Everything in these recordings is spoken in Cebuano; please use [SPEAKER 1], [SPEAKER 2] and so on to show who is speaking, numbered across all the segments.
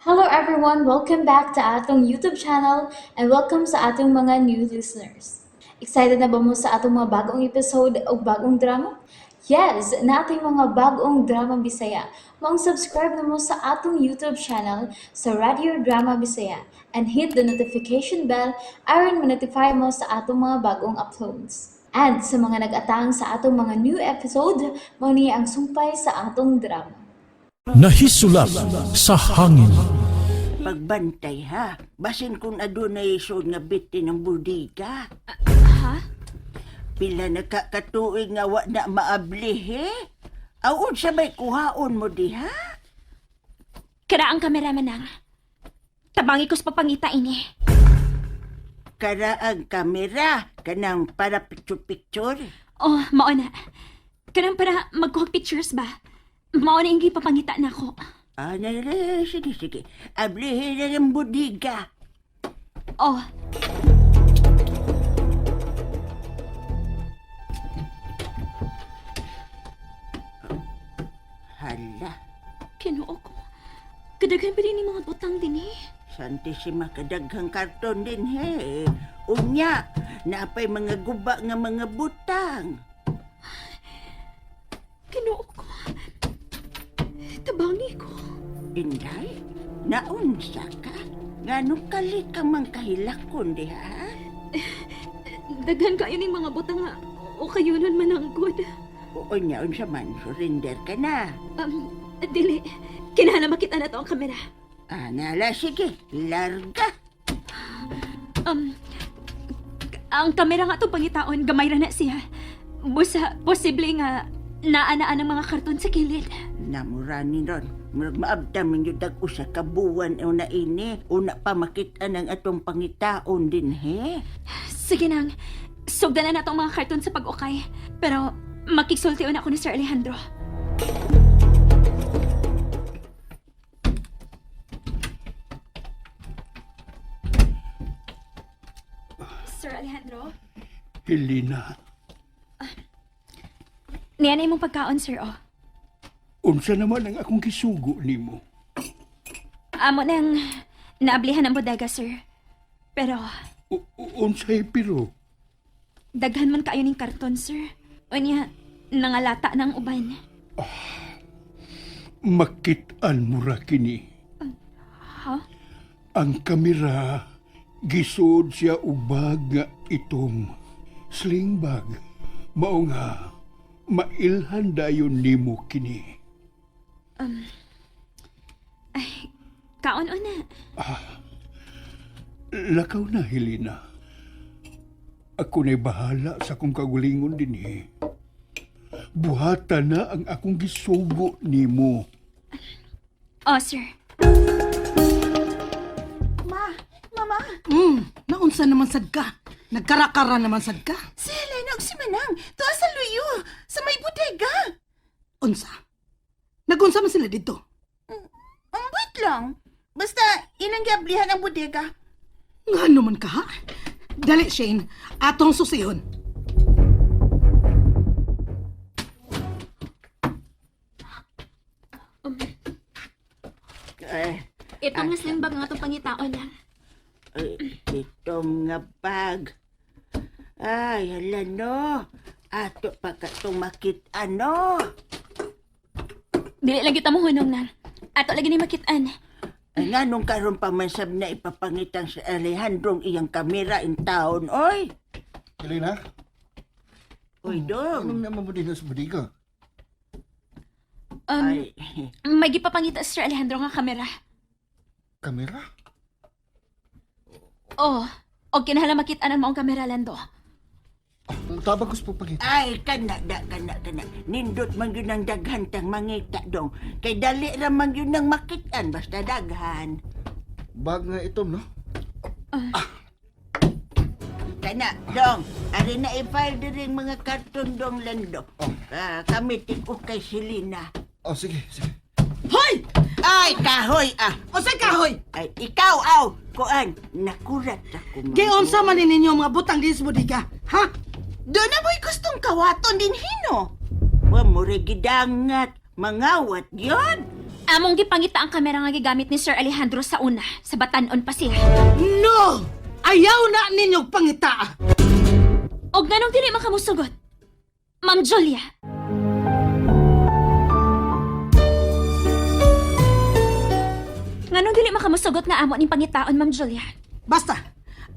[SPEAKER 1] Hello everyone! Welcome back to atong YouTube channel and welcome sa atong mga new listeners. Excited na ba mo sa atong mga bagong episode o bagong drama? Yes! Natin mga bagong drama Bisaya. Maong subscribe na mo sa atong YouTube channel sa Radio Drama Bisaya and hit the notification bell aron ma-notify mo sa atong mga bagong uploads. And sa mga nag-atang sa atong mga new episode, mao ni ang sumpay sa atong drama.
[SPEAKER 2] Nahisulap sa hangin.
[SPEAKER 3] Pagbantay ha. Basin kung adunay isod nga bitin ng bodega.
[SPEAKER 4] Ha?
[SPEAKER 3] Pila na ka katuig nga wa na maabli he? Aw unsa may kuhaon mo diha?
[SPEAKER 4] Kara ang kamera manang. Tabangi ko sa papangita ini.
[SPEAKER 3] Kara ang kamera kanang para picture-picture.
[SPEAKER 4] Oh, mao na. Kanang para magkuhag pictures ba? Mao na inggi papangita na ako.
[SPEAKER 3] Ah, na, na, na, sige, sige. Ablihin na ng bodega.
[SPEAKER 4] Oh,
[SPEAKER 3] Hala,
[SPEAKER 4] Kinuo ko. Kadaghan pa din ni mga butang din eh.
[SPEAKER 3] Santissima kadaghang karton din he. Unya, naapay mga guba nga mga butang.
[SPEAKER 4] Kinuo ko. Tabangi ko.
[SPEAKER 3] Inday, naunsa ka? Ngano kalit ka man kahilakon diha?
[SPEAKER 4] Daghan kayo ning mga butang nga. O kayo nun man ang good.
[SPEAKER 3] Oo niya, unsa man, surrender ka na.
[SPEAKER 4] Dili. Kinahanglan makita na to ang kamera.
[SPEAKER 3] Ah, nala, sige, larga.
[SPEAKER 4] Um, ang kamera nga itong pangitaon, gamay ra na siya. Busa, posible nga naa-naa ng mga karton sa kilid.
[SPEAKER 3] Namurani ron. Murag maabdam ninyo dag usa ka buwan una ini. Una pa makita ng atong pangitaon din, he?
[SPEAKER 4] Sige nang, sugdan na nato ang mga karton sa pag-ukay. Pero makiksultion ako ni Sir Alejandro. Sir Alejandro?
[SPEAKER 5] Helena,
[SPEAKER 4] Niyan na imong pagkaon, sir, oh.
[SPEAKER 5] unsa naman ang akong gisugo nimo?
[SPEAKER 4] Amo nang naablihan ang bodega, sir. Pero
[SPEAKER 5] Unsay pero?
[SPEAKER 4] daghan man kaayo ning karton, sir. Unya, nangalata ng uban.
[SPEAKER 5] Makit-an mo ra kini.
[SPEAKER 4] Ha?
[SPEAKER 5] Ang kamera gisod siya og bag nga itom. Sling bag. Mao nga mailhan dayon nimo kini.
[SPEAKER 4] Kaon o na.
[SPEAKER 5] Lakaw na, Helena. Ako na'y bahala sa akong kagulingon dinhi. Buhata na ang akong gisugo nimo.
[SPEAKER 4] Oh, sir.
[SPEAKER 6] Ma, mama,
[SPEAKER 7] Naunsa naman sad ka? Nagkarakara naman sad ka?
[SPEAKER 6] si Helena ug si Manang, tuwa sa luyo, sa may bodega.
[SPEAKER 7] Unsa? Nagunsa man sila dito?
[SPEAKER 6] Ambot lang. Basta ilang giablihan ang bodega.
[SPEAKER 7] Nga naman ka ha? Dali, Shane. Atong susihon.
[SPEAKER 3] Eh,
[SPEAKER 4] Itong nga sling bag nga itong pangitaon lang.
[SPEAKER 3] eh, itong nga bag. Ay, hala no. Ato pa ka itong makita, no.
[SPEAKER 4] Dili lang kita mo hunong nang. Ato lagi ni makitaan.
[SPEAKER 3] Ay, nga nung karon pa man sab na ipapangitang sa Alejandrong iyang kamera in town, oy.
[SPEAKER 8] Helena,
[SPEAKER 3] Oy, dong.
[SPEAKER 8] anong naman mo din sa bodega?
[SPEAKER 3] Ay,
[SPEAKER 4] May gipapangita si Sir Alejandro nga kamera.
[SPEAKER 8] Kamera?
[SPEAKER 4] Oh, og kinahanglan makitaan ang maong kamera lando.
[SPEAKER 8] Tabang ko sa pagpangita.
[SPEAKER 3] ay, kana, da, kana, kana. Nindot man yun ang daghan tang mangita, dong. Kay dali ra man yun ang makitaan, basta daghan.
[SPEAKER 8] Bag nga itom, no?
[SPEAKER 3] Kana, dong. Ari na i-file diri ang mga karton, dong, lando. Ah, kami tig kay Selena.
[SPEAKER 8] Oh, sige, sige.
[SPEAKER 7] Hoy!
[SPEAKER 3] Ay, kahoy, ah.
[SPEAKER 7] Unsay kahoy?
[SPEAKER 3] Ay, ikaw, aw. Kuan, nakurat ako. man.
[SPEAKER 7] Giunsa man ni ninyo ang mga butang din sa bodega? Ha?
[SPEAKER 6] Doon na mo'y gustong kawaton din hino.
[SPEAKER 3] Wa mo ra gidangat. Mangawat yun.
[SPEAKER 4] Among gipangita ang kamera nga gigamit ni Sir Alejandro sa una, sa Batanon pa siya.
[SPEAKER 7] No! Ayaw na ninyong pangita!
[SPEAKER 4] Og nganong dili man kamusugot? Ma'am Julia. Nganong dili man kamusugot nga amo ning pangitaon, Ma'am Julia?
[SPEAKER 7] Basta,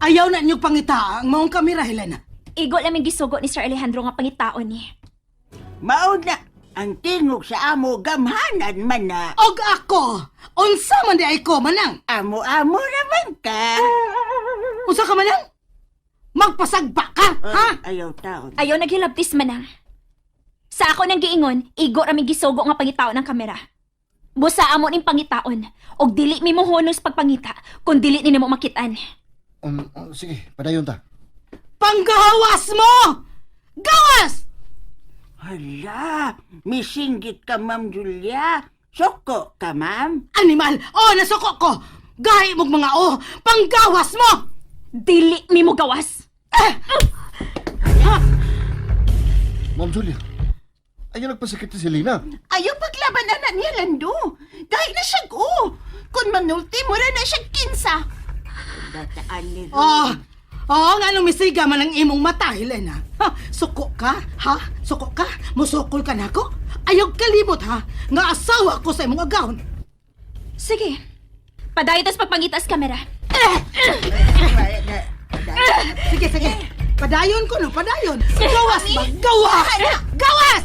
[SPEAKER 7] ayaw na ninyong pangita ang maong kamera, Helena.
[SPEAKER 4] Igo laming gisugo ni Sir Alejandro nga pangitaon ni.
[SPEAKER 3] Mao na, ang tingog sa amo gamhanan man na.
[SPEAKER 7] Og ako, unsa man di ay ko manang?
[SPEAKER 3] Amo-amo naman ka.
[SPEAKER 7] Unsa ka manang? Magpasagba ka, ha?
[SPEAKER 3] Ayaw taon.
[SPEAKER 4] Ayaw naghilabtis manang. Sa ako nang giingon, igo raming gisugo nga pangitaon ang kamera. Busa amo ning pangitaon, og dili mi mohunos pagpangita kung dili ni nimo makitaan.
[SPEAKER 8] Sige, padayon ta.
[SPEAKER 7] Panggawas mo! Gawas!
[SPEAKER 3] Hala, misinggit ka, Ma'am Julia. Soko ka, ma'am.
[SPEAKER 7] Animal! Oh, nasuko ko! Gahi mong mga o! Panggawas mo!
[SPEAKER 4] Dili mi mo gawas.
[SPEAKER 8] Ma'am Julia, ayaw nagpasakit ni Selena.
[SPEAKER 6] Ayaw paglaban na niya, Lando. Dahil na siya go. Kung manulti, mura na siya kinsa.
[SPEAKER 3] Dataan ni
[SPEAKER 7] Oh, oh, nga nung misiga man ang imong mata, Helena. Ha, suko ka, ha? Suko ka? Musukol ka nako? Ayaw kalimot, ha? Nga asawa ko sa imong agawon.
[SPEAKER 4] Sige. Padayon tas pagpangita sa kamera.
[SPEAKER 7] Sige, sige. Padayon ko, no? Padayon. Gawas ba? Gawas! Gawas!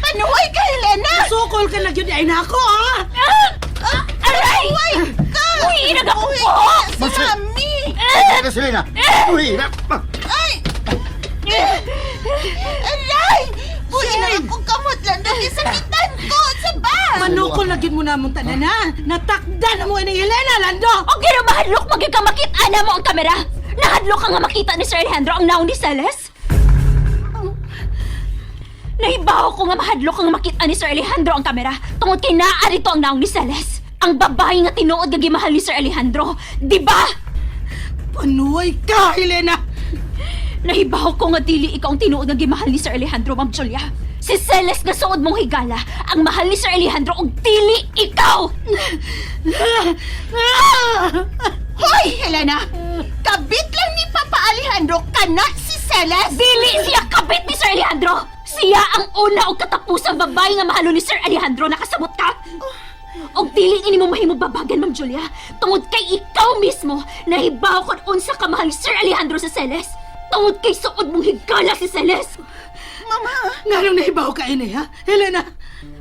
[SPEAKER 6] Panuhay ka, Helena!
[SPEAKER 7] Sukol ka na yun ay nako, ha?
[SPEAKER 4] Aray!
[SPEAKER 6] Ka!
[SPEAKER 4] Uy, inag ako
[SPEAKER 6] Uy,
[SPEAKER 4] po!
[SPEAKER 6] sa mami!
[SPEAKER 8] Uy na, Selena! Uy na!
[SPEAKER 6] Ay! Aray! Buhi na akong kamot, Lando. Gisakitan ko sa ba?
[SPEAKER 7] Manukol na yun mo na mong tanan, ha? Natakda na mo ni Helena, Lando!
[SPEAKER 4] O gino mahadlok magyud ka makita na mo ang kamera. Nahadlok ka nga makita ni Sir Alejandro ang naong ni Celes. Nahibaw ko nga mahadlok nga makita ni Sir Alejandro ang kamera tungod kay naa rito ang naong ni Celes. Ang babae nga tinuod nga gimahal ni Sir Alejandro, di ba?
[SPEAKER 7] Panuay ka, Helena!
[SPEAKER 4] Nahibaw ko nga dili ikaw ang tinuod nga gimahal ni Sir Alejandro, Ma'am Julia. Si Celes nga suod mong higala, ang mahal ni Sir Alejandro og dili ikaw.
[SPEAKER 6] Hoy, Helena! Kabit lang ni Papa Alejandro kana si Celes!
[SPEAKER 4] Dili siya kabit ni Sir Alejandro! Siya ang una o katapusang babae nga mahalo ni Sir Alejandro. Nakasabot ka? Og dili ini mo mahimo babagan, Ma'am Julia. Tungod kay ikaw mismo nahibaw kon unsa ka mahal ni Sir Alejandro sa Celes. Tungod kay suod mong higala si Celes.
[SPEAKER 6] Mama!
[SPEAKER 7] Nganong nahibaw ka ini, ha? Helena!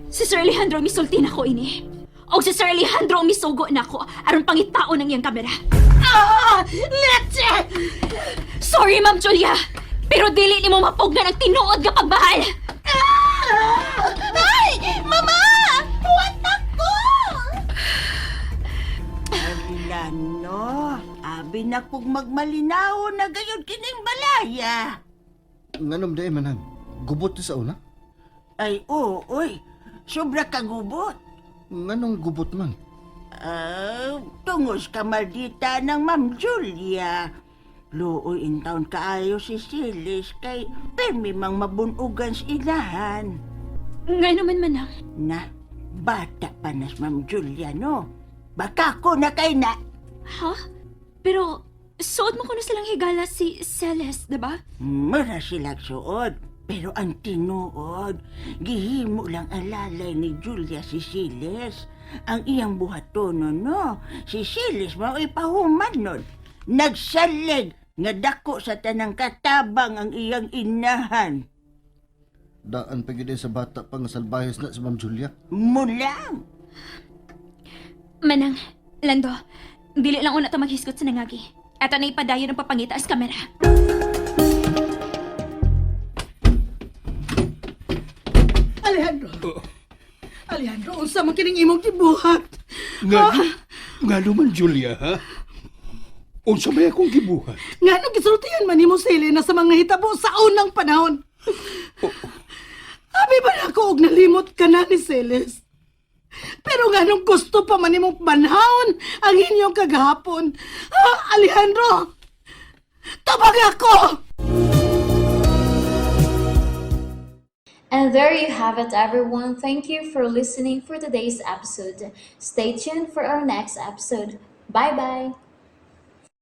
[SPEAKER 4] Si Sir Alejandro ang misulti nako ini. Og si Sir Alejandro ang misugo nako aron pangitaon ang iyang kamera.
[SPEAKER 7] Ah! Leche!
[SPEAKER 4] Sorry, Ma'am Julia. Pero dili nimo mapugnan ang tinuod nga pagmahal.
[SPEAKER 6] Ay! Mama! Buhat ako!
[SPEAKER 3] Hala, no. Abi na kong magmalinaw na gayon kining balaya.
[SPEAKER 8] Nganom dahil manang, gubot ni sa una?
[SPEAKER 3] Ay, oo, oy. Sobra kagubot.
[SPEAKER 8] Nganong gubot man?
[SPEAKER 3] Ah, tungos ka maldita ng Ma'am Julia. Luoy in town kaayo si Silis kay permi mang mabunugan sa inahan.
[SPEAKER 4] Nga naman manang.
[SPEAKER 3] Na, bata pa na si Ma'am Julia, no? Baka ko na kay na.
[SPEAKER 4] Ha? Pero suot mo kuno silang higala si Celeste, 'di ba?
[SPEAKER 3] Mara sila suod. Pero ang tinuod, gihimo lang ang lalay ni Julia si Siles. Ang iyang buhatono, no? Si Siles mao ipahuman nun. Nagsalig nga dako sa tanang katabang ang iyang inahan.
[SPEAKER 8] Daan pa gyud sa bata pa nga salbahes na si Ma'am Julia.
[SPEAKER 3] Mulang!
[SPEAKER 4] Manang, Lando, dili lang una ta maghisgot sa nangagi. At na ipadayon ang papangita as kamera.
[SPEAKER 7] Alejandro! Alejandro, unsa man kining imong gibuhat?
[SPEAKER 5] Nga, nga naman, Julia, ha? Unsa may akong gibuhat?
[SPEAKER 7] Nganong gisultihan man nimo si Helena sa mga hitabo sa unang panahon? Abi ba na ako og nalimot ka na ni Celes? Pero nganong gusto pa man nimong banhawon ang inyong kagahapon? Ah, Alejandro! Tabang ako!
[SPEAKER 1] And there you have it, everyone. Thank you for listening for today's episode. Stay tuned for our next episode. Bye bye.